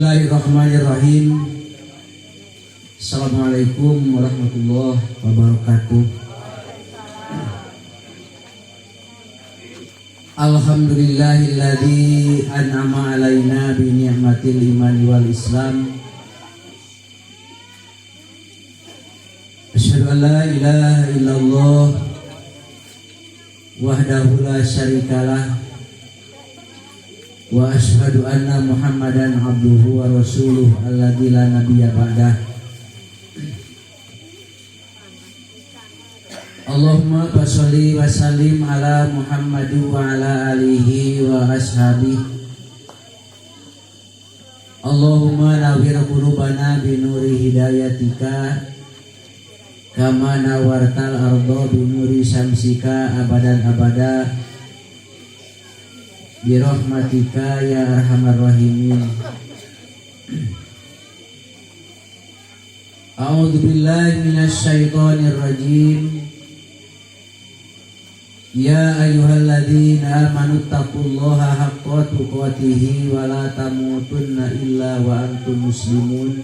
Bismillahirrahmanirrahim. Assalamualaikum warahmatullahi wabarakatuh. Alhamdulillahilladzi an'ama alaina bi ni'matil iman wal islam. Asyhadu an la ilaha illallah wahdahu la syarikalah wa asyhadu anna Muhammadan abduhu wa rasuluhu alladzi la nabiyya ba'dah. Allahumma sholli wa sallim ala Muhammad wa ala alihi wa ashabihi. Allahumma nawwir qulubana bi nuri hidayatika kama nawwartal arda bi nuri syamsika abadan abada bi rahmatika ya arhamar rahimin. A'udzu billahi minasy syaithanir rajim. Ya ayyuhalladzina amanu taqullaha haqqa tuqatih wa la tamutunna illa wa antum muslimun.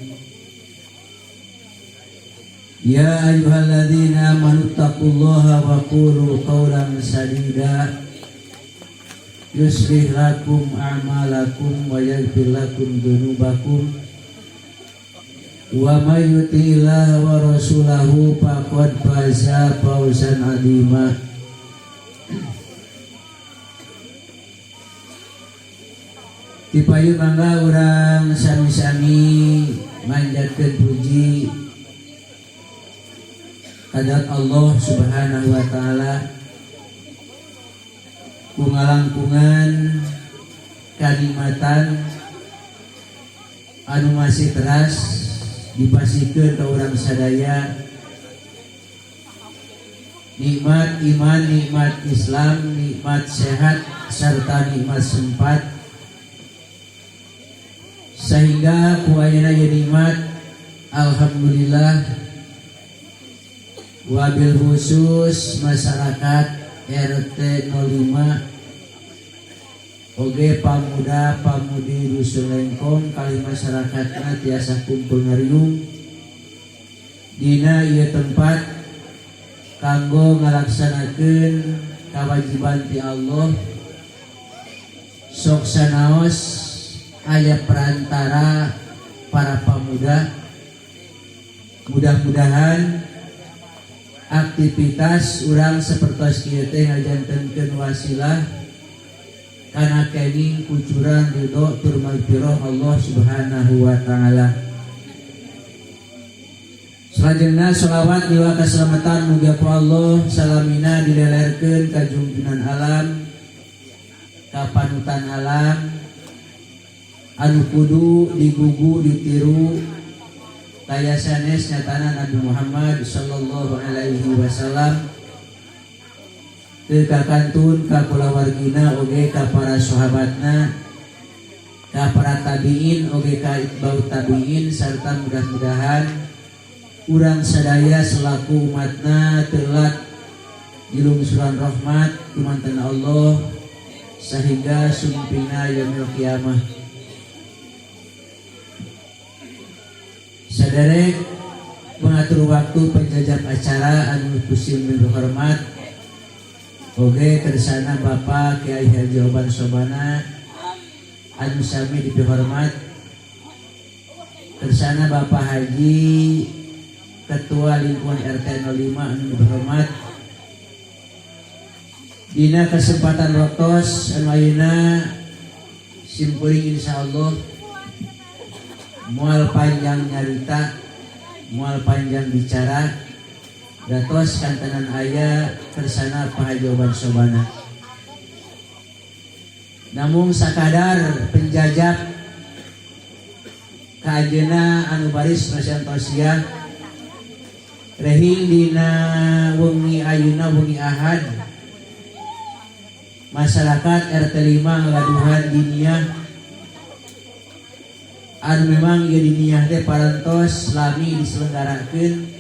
Ya ayyuhalladzina amanu taqullaha wa qulu qawlan sadida yuslih lakum a'malakum wa yaghfir lakum dzunubakum wa may yuti'illaha wa rasulahu faqad faza fawzan 'azima. Tipayu mangga urang sami-sami manjatkeun puji kadat Allah Subhanahu wa taala kungalangkungan kanikmatan anu masih teras dipasikeun ka urang sadaya, nikmat iman, nikmat Islam, nikmat sehat serta nikmat sempat, sehingga ku ayeuna ieu nikmat alhamdulillah wabil khusus masyarakat RT 05 oge pamuda pamudi Dusun Lengkong kali masyarakatna tiasa kumpul ngariung dina ieu tempat kanggo ngalaksanakeun kewajiban ti Allah. Sok sanaos aya perantara para pamuda, mudah-mudahan aktivitas urang sapertos kieu teh ngajantenkeun wasilah kana kenging kucuran ridho tur magfirah Allah Subhanahu wa taala. Salajengna sholawat miwa kaselamatan mugia ku Allah salamina dilelerkeun ka jungjunan alam, ka panutan alam anu kudu digugu ditiru kaya sanes nyatana Nabi Muhammad sallallahu alaihi wasallam teu kakantun ka kulawargina oge ka para sahabatna, ka para tabiin oge ka itba'ut tabiin, sarta mudah-mudahan urang sadaya selaku umatna telat dilungsuran rahmat kumantan Allah sehingga sumpina yaumil kiamah. Saderek mengatur waktu penjajab acara anu kusim berhormat oge kersana Bapak Kiai Haji Oban Sobana anu sami dipihormat, kersana Bapak Haji Ketua Lingkungan RT 05 anu dihormat. Dina kesempatan waktos anu ayeuna simkuring insyaallah mual panjang nyarita, mual panjang bicara, datos kantenan aya kersana Pak Haji Oban Sobana. Namung sakadar penjajab ka ajeuna anu baris masihan tausiah rehing dina wengi ayeuna wengi Ahad, masyarakat RT 5 ngagaduhan diniyah anu memang ieu diniyah teh parantos lami diselenggarakeun,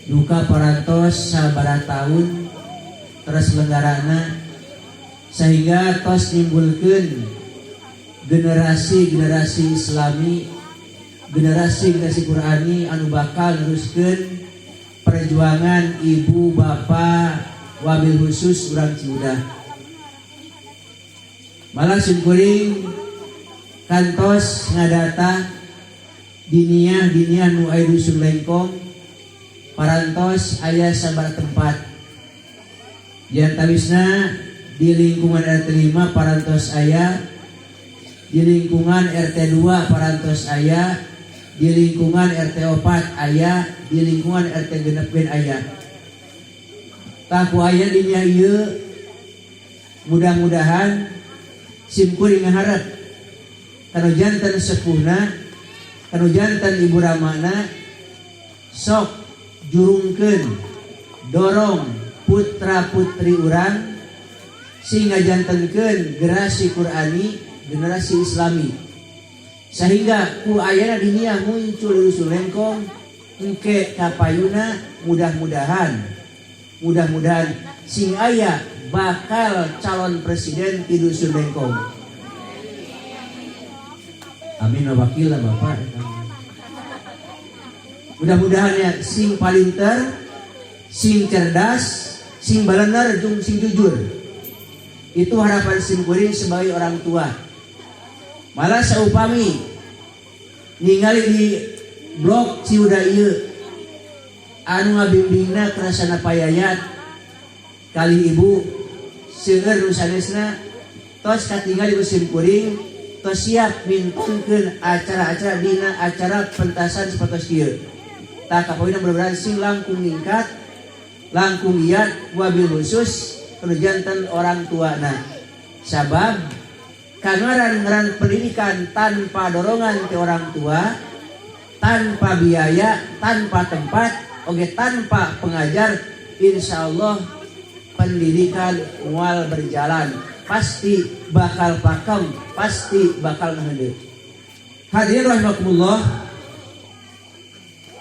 duka parantos sabaraha tahun terus lenggarana sehingga tos nimbulkeun Generasi-generasi Islami, generasi-generasi Qurani anu bakal neruskeun perjuangan ibu bapak, wabil khusus urang Ciudah. Malah simkuring kantos ngadata diniyah diniyah nu aya dusun Lengkong parantos aya sabaraha tempat. Diantawisna di lingkungan RT 5 parantos aya, di lingkungan RT 2 parantos aya, di lingkungan RT 4 aya, di lingkungan RT 6 aya. Tah, ku aya dinya ieu, mudah-mudahan simkuring ngaharep kanu janten sepuhna, kanu janten ibu ramana, sok jurungkeun, dorong putra putri urang sehingga jantenkeun generasi Qurani, generasi Islami, sehingga ku ayana diniyah muncul di Dusun Lengkong engke kapayuna, mudah-mudahan sing aya bakal calon presiden di Dusun Lengkong. Amin. Wakil lah bapak. Mudah-mudahan ya, sing palinter, sing cerdas, sing balener jeung sing jujur. Itu harapan simkuring sebagai orang tua. Malah saupami ningali di blok Ciuda ieu anu ngabimbingna kerasana payayat kali ibu, seueur nu sanesna, tos katingali ku simkuring tos siap mintonkeun acara-acara dina acara pentasan sapertos kieu. Tah, kapayuna mudah-mudahan sing langkung ningkat, langkung giat, wabil khusus janten orang tua. Sabab kangaran-ngaran pendidikan tanpa dorongan ke orang tua, tanpa biaya, tanpa tempat, oke, tanpa pengajar, insya Allah pendidikan mual berjalan, pasti bakal pakem, pasti bakal ngeheudeuh. Hadirin rahimakumullah,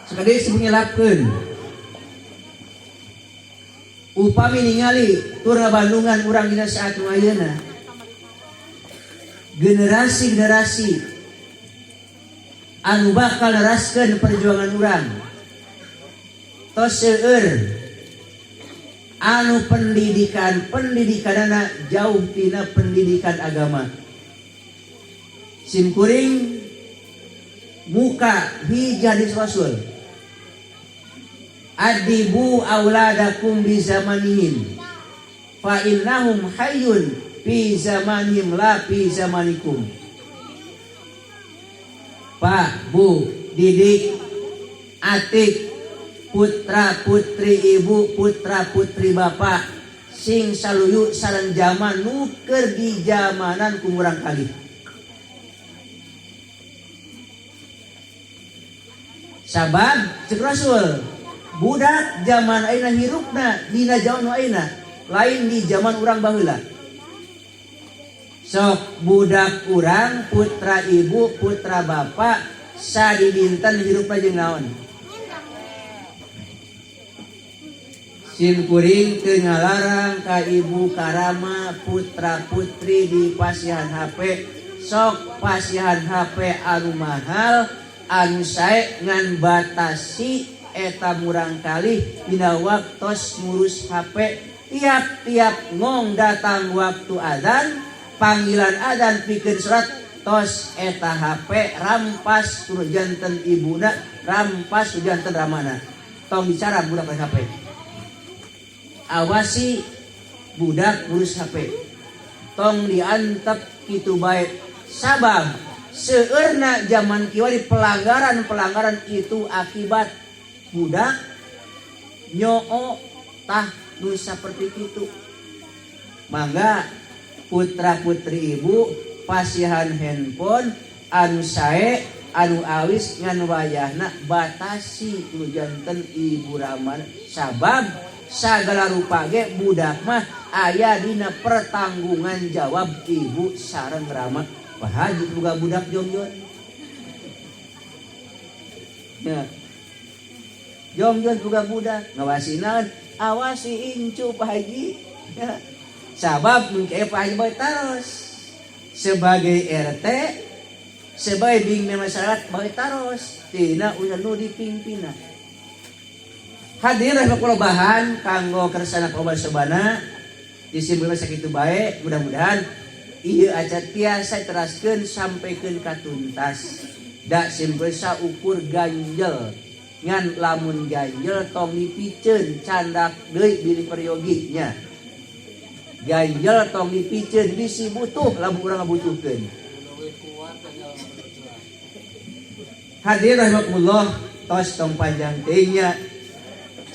sekali sebelum upami ningali tur Bandungan urang dina saat nu ayeuna, generasi-generasi anu bakal neraskeun perjuangan urang tos seueur anu pendidikan pendidikanana jauh tina pendidikan agama. Simkuring muka hiji hadis Rasul, "Addibu auladakum bi zamanihim fa innahum hayyun fi zamanihim la fi zamanikum." Pak, Bu, didik atik putra putri ibu, putra putri bapak sing saluyu sareng zaman nu keur di zamanan ku murang kali. Sabab cek Rasul, budak zaman ayeuna hirupna dina zaman nu ayeuna, lain di zaman urang baheula. Sok budak urang, putra ibu, putra bapak, sadidinten hirupna jeung naon? Sim kuring teu ngalarang ka ibu karama putra putri di pasihan HP. Sok pasihan HP anu mahal, anu sae, ngan batasi eta murang kali dina waktos ngurus HP. Tiap-tiap ngong datang waktu adzan, panggilan adzan pikeun salat, tos eta HP rampas ku janten ibuna, rampas ku janten ramana. Tong bicara budak HP. Awasi budak ngurus HP, tong diantep kitu bae, sabab seueurna zaman kiwari pelanggaran-pelanggaran itu akibat budak nyoo tah nu saperti kitu. Mangga putra putri ibu pasihan handphone anu sae, anu awis, ngan wayahna batasi ku janten ibu ramana, sabab sagala rupa ge budak mah aya dina pertanggungan jawab ibu sareng rama. Pak Haji boga budak jongjon ya, jongjon boga budak ngawasi naon? Awasi incu, Pak Haji ya. Sabab mungkin Pak Haji bae terus Sebagai RT, sebagai bimbingan masyarakat, bae taros tina ulah nu dipimpina. Hadirin rahimakumullah, bahan kanggo kersana Oban Sobana disimpulkan sakitu bae. Mudah-mudahan ieu acara tiasa teraskeun sampaikan ka tuntas. Da simpul saukur ganjel, ngan lamun ganjel tong dipiceun, candak deui bilih peryogi nya. Ganjel tong dipiceun, bisi butuh lamun urang ngabutuhkeun. Hadirin rahimakumullah, tos tong panjang teuing nya.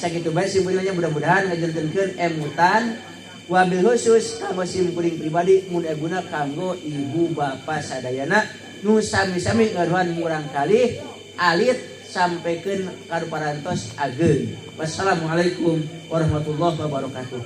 Sakitu bae simpulannya, mudah-mudahan ngajantenkeun emutan, wabil khusus kanggo simkuring pribadi, mun guna kanggo ibu bapak sadayana nu sami-sami ngaruhan murang kali alit sampaikan ka parantos ageung. Wassalamualaikum warahmatullahi wabarakatuh.